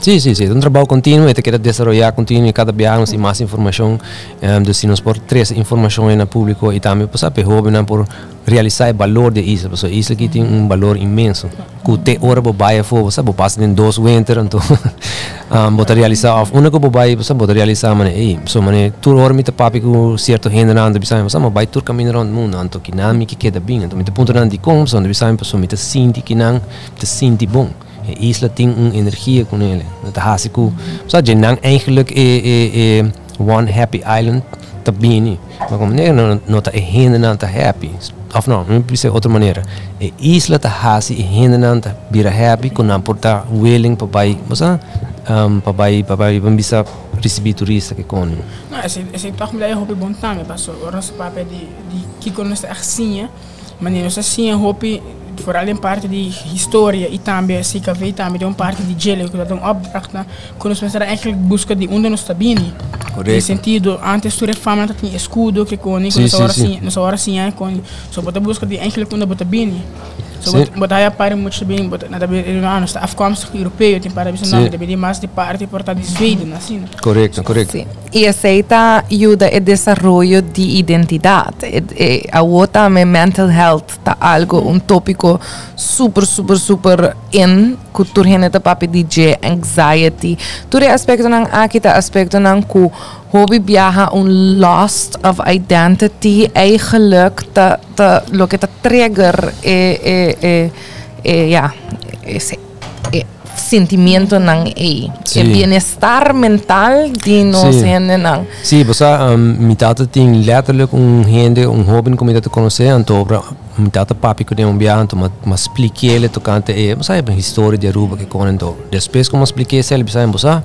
Sí, sí, sí, e ta un trabou continuo, e ta keda desaroya continuo y cada biaha nos tin mas informacion, dus si nos por trece informacion na publico y tambe pa e hobennan por realisa e balor di e isla, pasobra e isla aki tin un balor inmenso. Ku te ora bo bai afó, bo sa bo pasa den dos winter anto bo ta realisá òf unda ku bo bai bo sa bo ta realisá manera ey so manera tur ora mi ta papia ku sierto hendenan ta bisa mi bo sa mi bai tur kaminda rònt mundu anto kinan mi ke keda bin anto mi ta puntra nan dikon pasobra nan ta bisa mi pasobra mi ta sinti kinan mi ta sinti bon e isla tin un energia ku nele nan ta hasi ku bo sa dje nan eigenlik e e e one happy island ta bini. Ma como manera no no ta e hendenan ta happy of no mi bisa otro manera e isla ta haci e hendenan ta bira happy cu nan por ta willing pa bay bo sa pa bay pa bay ban bisa ricibi turista ke con. No esey esey toch mi ta hopi bon tambe paso ora nos ta papia di di kico nos ta siña manera nos ta siña hopi vooral den parti di historia y tambe CKV tambe den un parti di djele cu ta un opdracht Ku nos mester a eigenlijk buska di unda nos ta bini. Den sentido, antes tur e fama ta tin eskudo ke koni ku nos awor a siña, nos awor a siña e koni. So bo ta buska di eigenlijk unda bo ta bini. So bo ta haya par mucha ta bini, bo ta nan ta bini ah nos ta afkomstig Europeo, tin par ta bisa no mi ta bini mas di parti por ta di Zweden asina. Korekto, korekto. Sí. I esei ta yuda e desaroyo di identidat. E awor tambe mental health ta algo, un topiko super super super in ku tur hende ta papia di dje, anxiety. Tur e aspektonan aki ta aspektonan ku hopi biaha un lost of identity eigenlijk ta ta loke ta trigger e e e e ya e e sentimientonan ei. E bienestar mental di nos hendenan. Sí, bo sa mi tata tin letterlijk un hende, un hoben ku mi tata konosé, anto obra Mi tata papia ku den un biaha anto m'a splikéle tokante e bo sa e historia di Aruba ke kon anto despues ku m'a spliké esei el bisa mi bo sa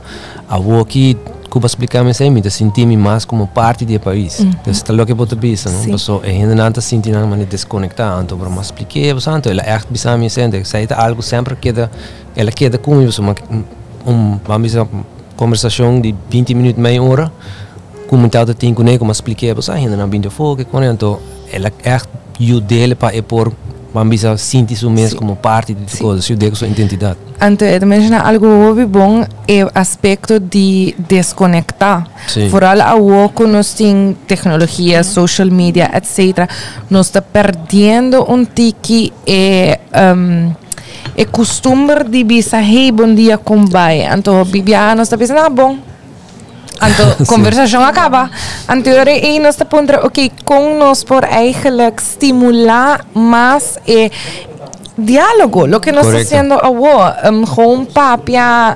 awoki ku bo a splika mi esei mi ta sinti mi mas komo parti di e pais entonces ta loke bo ta bisa no paso e hendenan ta sinti nan manera deskonektá anto pero m'a spliké bo sa anto el a ègt bisa mi esei anto esei ta algu semper keda el a keda ku mi pasobra un ban bisa kombersashon di binti minüt mei ora ku mi tata tin kuné ku m'a spliké bo sa hendenan binti afó ke kon anto El a ègt yud'é pa e por, ban bisa, sinti su mes komo parti di tur kos, yud'é ku su identidat. Anto e ta menshoná algu hopi bon, e aspekto di deskonektá. Foral awor ku nos tin teknologia, social media, etcetera, nos ta perdiendo un tiki e e kustumber di bisa, hey, bon dia, kon bai? Anto hopi biaha nos ta bisa, na bon. Anto conversacion a caba. Anto ora ei nos ta puntra, ok, con nos por eigenlijk stimula mas e dialogo, loke nos ta haciendo awor, gewoon papia,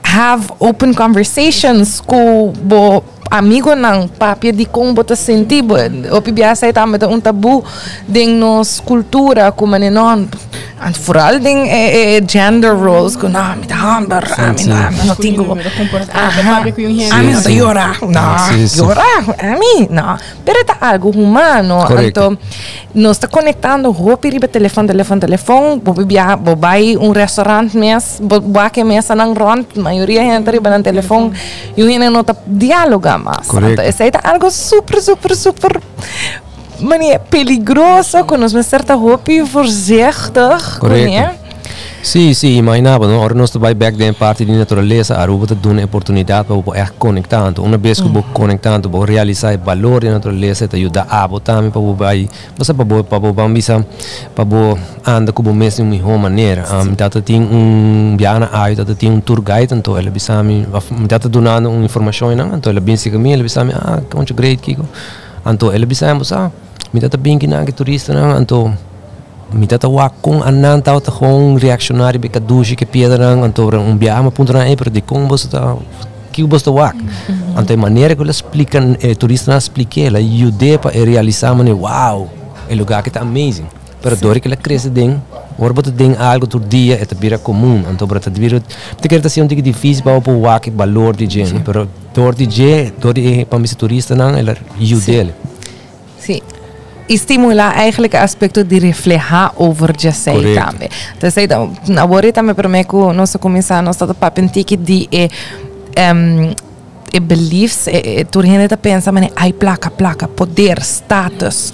have open conversations cu bo amigonan, papia di con bo ta sinti bo. Hopi biaha esei tambe ta un tabu den nos cultura, cu manera no. Anto vooral den e gender roles ku no mi ta homber, ami no ami no tin ku aha ami no ta yora, no yora ami no pero e ta algo humano anto nos ta konektando hopi riba telefon telefon telefon bo por biaha bo bai un restaurant mes bo wak e mesanan rònt mayoria hende ta riba nan telefon i un hende no ta dialoga mas anto esei ta algo super super super. Mane peligroso ku nos mester ta hopi voorzichtig kuné. Sí, sí, imagina bo, no? Ora nos ta bai bek den e parti di naturalesa, Aruba ta duna e oportunidat pa bo por ègt konektá. Anto una bes ku bo konektá, anto bo realisá e balor di naturalesa, e ta yuda abo tambe pa bo bai, bo sa, pa bo, pa bo ban bisa, pa bo anda ku bo mes di un mihó manera. Mi tata tin un biaha na Ayo, tata tin un tour guide, anto el a bisa mi, òf mi tata dunando un informashon einan, anto el a bin serka mi, el a bisa mi, ah, koncho great kiko. Anto el a bisa bo sa, mi ta ta bin kinan ki turistanan, anto mi ta ta wak kon anan tabata gewoon reakshoná riba e kadushi ku e piedranan, anto un biaha mi a puntra nan, ey pero dikon boso ta, kiko boso ta wak? Anto e manera ku el a splika, e turistanan a splik'é, el a yud'é pa e realisá manera, wow! e lugá aki ta amazing. Pero dor ku el a krese den, ora bo ta den algu tur dia, e ta bira komun. Anto bo ta bira, ta kere ta siña un tiki difísil pa bo por wak e balor di dje, no? Pero dor di dje, dor di e pa mi turistanan, el a yud'é. Sí. I stimulá eigenlijk e aspekto di reflehá over dje esei tambe. Entonces, ei awor tambe promé ku nos a kuminsá, nos tabata papia un tiki di e beliefs, tur hende ta pensa mane ai plaka, plaka, poder, status,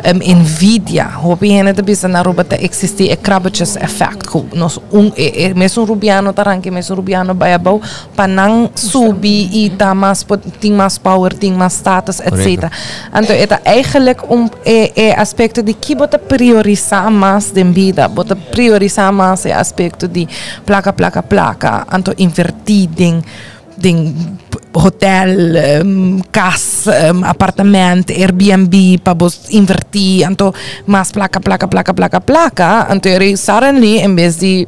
envidia. Hopi hende ta bisa na Aruba ta eksistí e krabbetjes effect. Ku nos un e mesun rubiano ta ranka e mesun rubiano bai abou pa nan subi i ta mas tin mas power, tin mas status, etc. Anto e ta eigenlijk un e aspekto di ki bo ta priorisá mas den bida. Bo ta priorisá mas e aspekto di plaka, plaka, plaka, anto invertí den hotel, kas, apartamento, Airbnb pa bo invertí, anto mas plaka, plaka, plaka, plaka, plaka, anto eri suddenly en bes di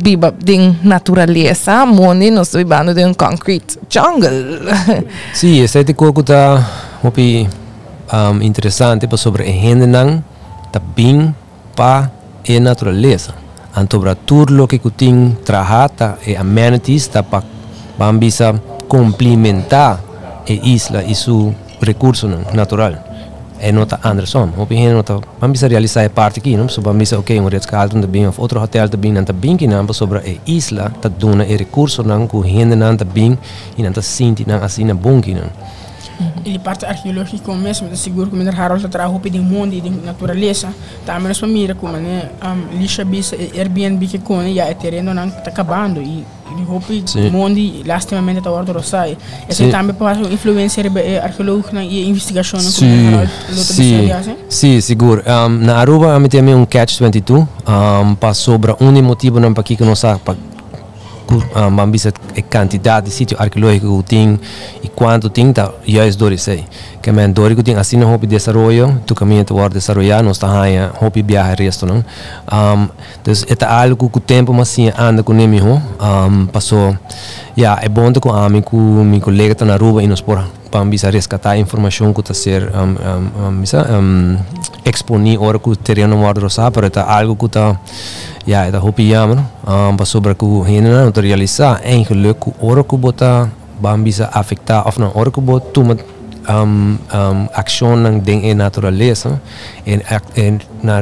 biba den naturalesa, mondi nos ta bibando den un concrete jungle. Sí, esei ta kos ku ta hopi interesante pasobra e hendenan ta bin pa e naturalesa. Anto bra tur loke ku tin traha ta e amenities ta pa ban bisa komplementá e isla i su rekursonan natural. E no ta andersom. Hopi hende no ta ban bisa realisá e parti aki, no? So ban bisa ok, un Ritz-Carlton ta bin òf otro hotel ta bin, nan ta bin kinan pasobra e isla ta duna e rekursonan ku hendenan ta bin i nan ta sinti nan asina bon kinan. I di parti arkeológiko mes, mi ta sigur ku Meneer Harold ta traha hopi den mondi i den naturalesa. Tambe nos por mira ku manera Lisha a bisa e Airbnb ke kone ya e terenonan ta kabando i hopi mondi lastimamente ta wòrdu rosá. Esei tambe por hasi un influensia riba e arkeolognan i e investigashonnan ku Meneer Harold lo ta bisa di hasi? Sí, sigur. Na Aruba ami tin un catch 22 pasobra un di e motibunan pakiko nos a ku ban bisa e kantidat di sitio arkeológiko ku tin i kuantu tin ta juist dor esei. Ke men dor ku tin asina hopi desaroyo, tur kaminda ta wòrdu desaroyá, nos ta haña hopi biaha restonan. Dus e ta algu ku tempu mas siña anda kuné mihó. Paso ya e bon ta ku ami ku mi kolega ta na Aruba i nos por ban bisa reskatá informashon ku ta ser bisa eksponí ora ku tereno wòrdu rosá, pero e ta algu ku ta ya e ta hopi yammer pasobra ku hendenan no ta realisá eigenlijk ku ora ku bo ta ban bisa afektá òf no ora ku bo tuma akshonnan den e naturalesa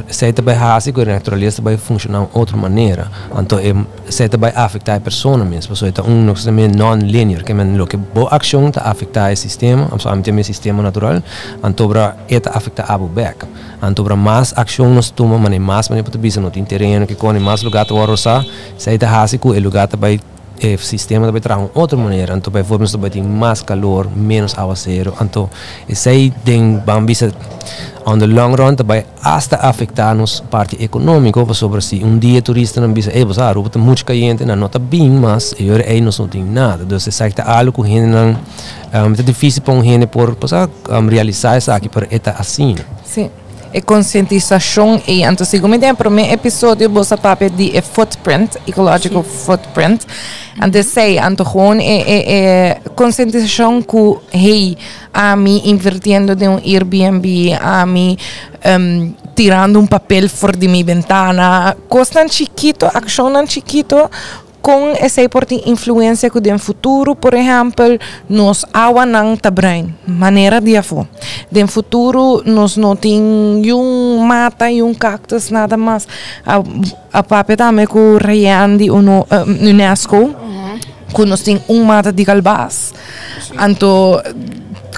esei ta bai hasi ku e naturalesa ta bai funshoná un otro manera anto esei ta bai afektá e persona mes pasobra e ta un nos ta yama non-linear ke men loke bo akshon ta afektá e sistema ami ta yama e sistema natural anto ora e ta afektá abo bèk anto ora mas akshon nos tuma manera mas manera bo ta bisa no tin tereno ke koni mas lugá ta wòrdu rosá esei ta hasi ku e lugá ta bai e sistema ta bai traha un otro manera anto bijvoorbeeld nos ta bai tin mas kalor menos awasero anto esei den ban bisa on the long run ta bai hasta afektá nos parti ekonómiko pasobra si un dia turistanan bisa ey bo sa Aruba ta muchu kayente nan no ta bin mas e ora ey nos no tin nada dus esaki ta algu ku hendenan ta difísil pa un hende por bo sa realisá esaki pero e ta asina. Sí. E konsientisashon ei. Anto segun mi den e promé episodio bo sa papia di e footprint, ecological footprint. Anto esei, anto gewoon e konsientisashon ku hey, ami invirtiendo den un Airbnb, ami tirando un papel for di mi bentana, kosnan chikito, akshonnan chikito kon esei por tin influensia ku den futuro, por ehèmpel, nos awanan ta bruin, manera di afó. Den futuro nos no tin yun mata, yun cactus, nada mas. A papia tambe ku Rayan di UNESCO, ku nos tin un mata di kalbas. Anto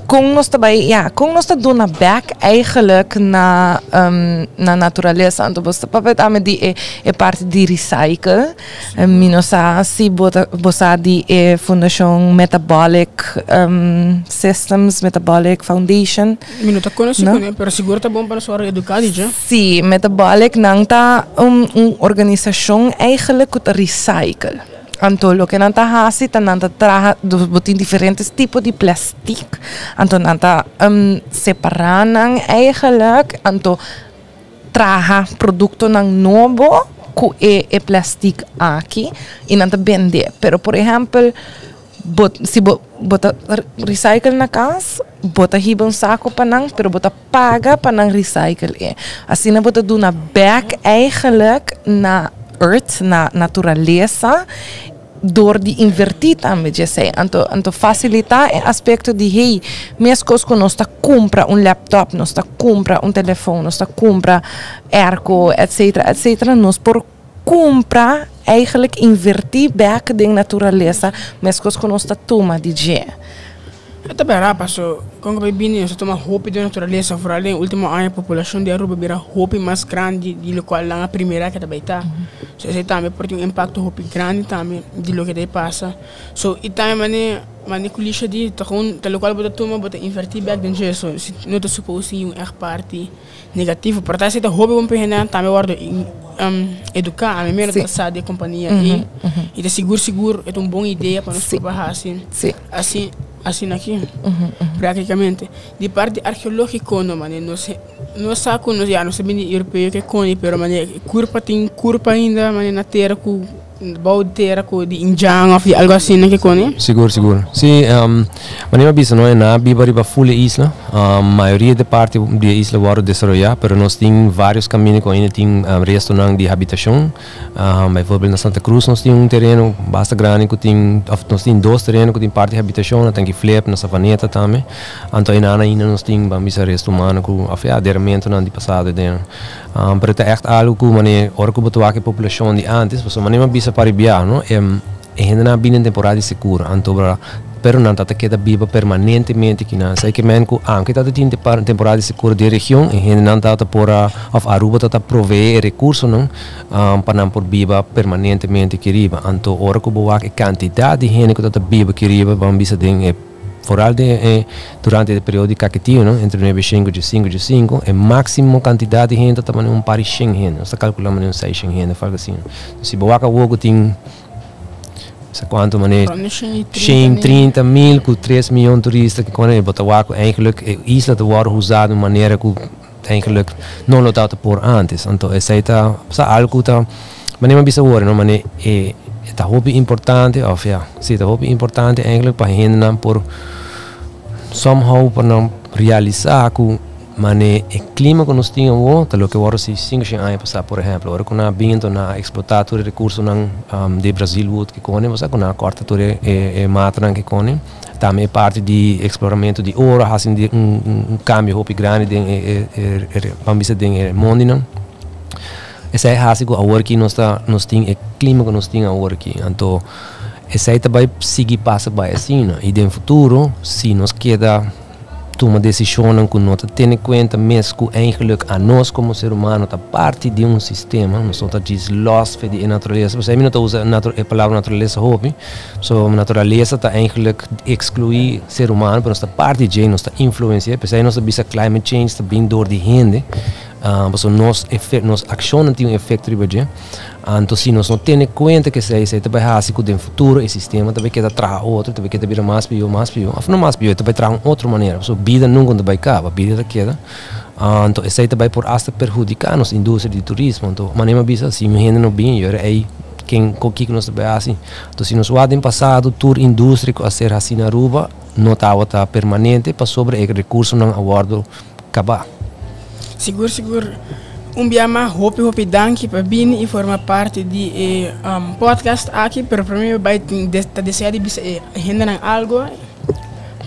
kon nos ta bai, ya, kon nos ta duna bèk eigenlijk na naturalesa. Anto bo ta papia tambe di e parti di recycle. Mi no sa si bo ta bo sa di e fundashon Metabolic Systems, Metabolic Foundation. Mi no ta konosí kuné, pero sigur ta bon pa nos wòrdu eduká di dje. Sí, Metabolic nan ta un organisashon eigenlijk ku ta recycle. Anto loke nan ta hasi ta nan ta traha, bo tin diferentes tipo di plastic, anto nan ta separá nan eigenlijk, anto traha produktonan nobo ku e plastic aki i nan ta bende. Pero por ehèmpel. Bo, si bo, bo ta recycle na cas, bo ta hiba un saco pa nan, pero bo ta paga pa nan recycle e. Asina bo ta duna back eigenlijk na earth, na naturalesa, door di inverti tambe djesei. Anto, anto facilita e aspecto di hey, mescos cu nos ta cumpra un laptop, nos ta cumpra un telefon, nos ta cumpra airco, etcetera, etcetera, nos por cumpra, eigenlijk inverti back den naturalesa, mescos cu nos ta tuma di dje. E ta bera paso con cu bini nos ta tuma hopi di naturalesa, vooral den ultimo aña poblacion di Aruba bira hopi mas grandi di locual nan a primera cu ta bay ta. So esey tambe por tin un impacto hopi grandi tambe di loke ta pasa. So y tambe mane mane cu Lisha di ta gewoon ta locual bo ta tuma bo ta inverti bek den dje so no ta suppose tin un echt parti negativo. Pero ta esey ta hopi bon pa hende tambe wordo educa. Ami mero ta sa di e compania ey y ta sigur sigur e ta un bon idea pa nos por haci asi asina aki practicamente. Di parti arkeologico no mane nos nos sa cu nos ya nos ta bini europeo ke coni pero mane curpa tin curpa ainda mane na tera cu Bou di tera ku di indjan òf di algu asina ke kone? Sigur, sigur. Si, manera mi a bisa no, e nan a biba riba ful e isla. Mayoria di parti di e isla wòrdu desaroyá, pero nos tin vários kaminda ku ainda tin restonan di habitashon. Bijvoorbeeld na Santa Cruz nos tin un tereno basta grandi ku tin, òf nos tin dos tereno ku tin parti di habitashon, na Tanki Flip, na Savaneta tambe. Anto einan ainda nos tin, ban bisa, resto humano ku, òf ya, deramentonan di pasado den. Pero ta echt algo ku mane ora ku bo ta wak e populashon di antes, pasobra mane mi a bisa pa ribiá no, e hendenan a bini den temporada di sekura, anto pero nan ta ta keda biba permanentemente kinan. Esei ke men ku aunke ta ta tin temporada di sekura den region, e hendenan ta ta por a òf Aruba ta ta proveé e rekursonan pa nan por biba permanentemente aki riba. Anto ora ku bo wak e kantidat di hende ku ta ta biba aki riba, bo a bisa den e. Foral den e durante e periodo di kaketio no, entre nuebe shen ku diesinku diesinku, e máksimo kantidat di hende ta manera un par di shen hende. Nos ta kalkulá manera un seis shen hende òf algu asina. Si bo wak awor ku tin sa kuantu manera shen trinta mil ku tres mion turista ku kone bo ta wak ku eigenlijk e isla ta wòrdu usá di un manera ku eigenlijk no lo tabata por antes. Anto esei ta sa algu ku ta manera mi a bisa awor no manera e ta hopi importante of ya si ta hopi importante eigenlijk pa hendenan por somehow pa nan realisa ku manera e klima ku nos tin awor ta loke wòrdu si sinku shen aña pasá. Por ehèmpel ora ku nan a bin anto nan a eksplotá tur e rekursonan di Brazilwood ke kone bo sa ku nan a kòrta tur e matanan ke kone. Tambe e parti di eksploramentu di oro a hasi un kambio hopi grandi den e ban bisa den e mondinan. Esei a hasi ku awor aki nos ta nos tin e klima ku nos tin awor aki. Anto esei ta bai sigui pasa bai asina i den futuro si nos keda tuma desishonnan ku no ta tene kuenta mes ku eigenlik anos komo ser humano ta parti di un sistema, nos no ta djis lòs fe di e naturalesa, pasobra mi no ta usa e palabra naturalesa hopi, so naturalesa ta eigenlik ekskluí ser humano, pero nos ta parti dje, nos ta influensi'é, p'esei nos ta bisa climate change ta bin dor di hende. Pasobra nos nos akshonnan tin un efekto riba dje. Anto si nos no tene kuenta ku esei, esei ta bai hasi ku den futuro e sistema ta bai keda traha otro, ta bai keda bira mas pió, mas pió, òf no mas pió, e ta bai traha un otro manera. Pasobra bida nunka no ta bai kaba, bida ta keda. Anto esei ta bai por asta perhudiká nos industria di turismo. Anto manera mi a bisa, si un hende no bin, yora ei ken ku kiko nos ta bai hasi. Anto si nos wak den pasado tur industria ku a ser hasi na Aruba no tabata permanente pasobra e rekursonan a wòrdu kaba. Sigur sigur un bia mas hopi hopi danki pa bini y forma parti di e podcast aki pero prome mi bai ta desea di bisa e hendenan algo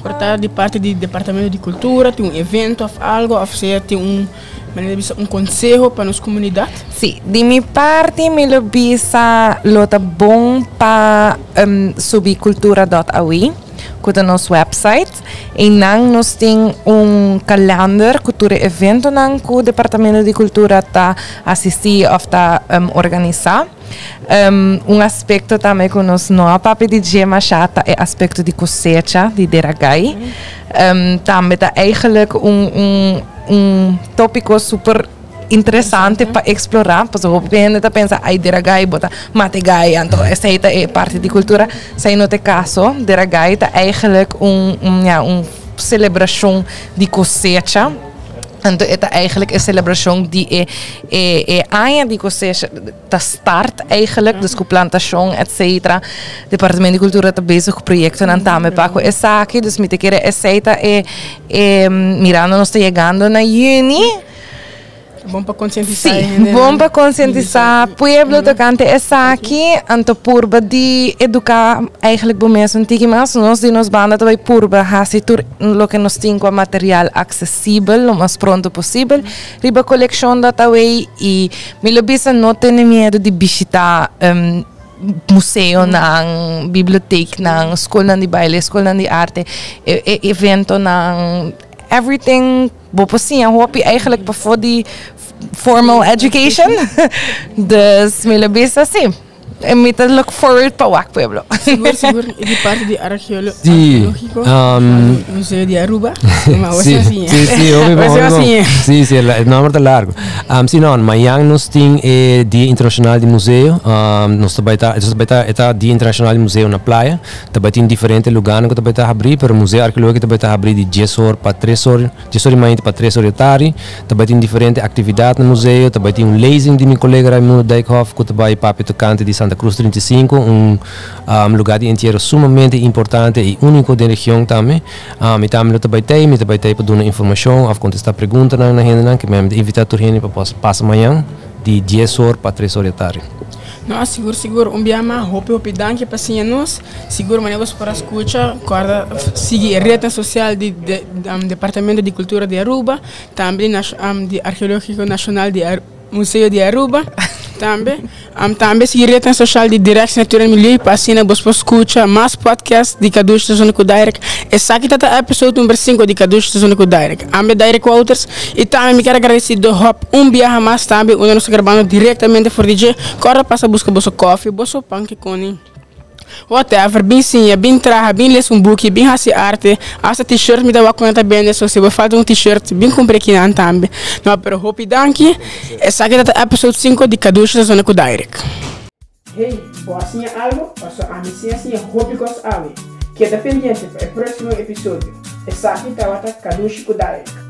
por ta di parti di departamento di cultura tin un evento of algo of sea tin un manera di bisa un conseho pa nos comunidad. Si, di mi parti mi lo bisa lo ta bon pa subi cultura dot awi ku ta nos website. Einan nos tin un kalender ku tur e eventonan ku Departamento di Kultura ta asistí òf ta organisá. Un aspekto tambe ku nos no a papia di dje mashá ta e aspekto di kosecha di Deragai. Tambe ta eigenlijk un un un tópiko super. Interesante pa explora, pasobra hopi hende ta pensa ay dera gai bo ta mata e gai, anto esey ta e parti di cultura, esey no ta e caso, dera gai ta eigenlijk un un ya un celebracion di cosecha, Anto e ta eigenlijk e celebracion di e e e aña di cosecha ta start eigenlijk, dus cu plantacion etc. Departamento di Cultura ta bezig cu proyectonan tambe pa cu esaki, dus mi ta kere esey ta e e mirando nos ta yegando na juni. Bon pa concientisa Sí, e hendenan. bon pa concientisa pueblo tocante esaki, anto purba di educa eigenlijk bo mes un tiki mas. Nos di nos banda ta bay purba haci tur loke nos tin cu material accesibel lo mas pronto posibel riba coleccion dot away y mi lo bisa no tene miedo di bishita museonan, biblioteeknan, scolnan di baile, scolnan di arte, e eventonan, everything. Bo por siña hopi eigenlijk pafó di formal education. Dus mi lo bisa si. Mi ta look forward pa wak pueblo. Sigur, sigur. Y di parti di archeolo Sí, archeologico, um, Museo di Aruba. Ma Sí, sí, sí, hopi bon, hopi bon. Sí, sí, e nomber ta largo. Sí, no, mañan nos tin e Dia Internacional di Museo. Nos ta bai ta, nos ta bai ta, e ta Dia Internacional di Museo na Playa. Ta bai tin diferente lugarnan ku ta bai ta habrí, pero Museo Arkeológiko ta bai ta habrí di dies or pa tres or, dies or di mainta pa tres or di tardi. Ta bai tin diferente aktividat na museo, ta bai tin un lezing di mi kolega Raimundo Dijkhoff ku ta bai papia tokante di Santa Cruz 35, un lugar di entiero sumamente importante i úniko den region tambe. Mi tambe lo ta bai tei, mi ta bai tei pa duna informashon òf kontestá preguntanan na hendenan, ke mi ta invitá tur hende pa pasa mañan di dies or pa tres or di tardi. No, sigur sigur un bia mas hopi hopi danki pa siña nos. Sigur manera bos por a skucha kòrda sigui e retnan sosial di Departamento di Kultura di Aruba, tambe di Arkeologiko Nashonal di Museo di Aruba tambe. Tambe sigui retnan sosial di Directie Natuur en Milieu pa asina bos por skucha mas podcast di Kadushi ta Zona ku Direct. Esaki ta ta episode number sinku di Kadushi ta Zona ku Direct. Ami ta Direct Wouters y tambe mi kier a gradeci The Hub un biaha mas tambe unda nos ta grabando directamente for di dje. Corda pasa busca boso koffie, boso pan kikoni, whatever, bin siña, bin traha, bin lesa un buki, bin haci arte, hasta t-shirt mi ta wak cu nan ta bende, so si bo falta un t-shirt bin cumpra ekinan tambe. No, pero hopi danki. Esaki ta ta episode 5 di Kadushi ta Zona cu Direct. Hey, bo a siña algo? Paso ami si a siña hopi kos awe. Keda pendiente pa e próksimo episodio. Esaki tabata Kadushi ku Direk.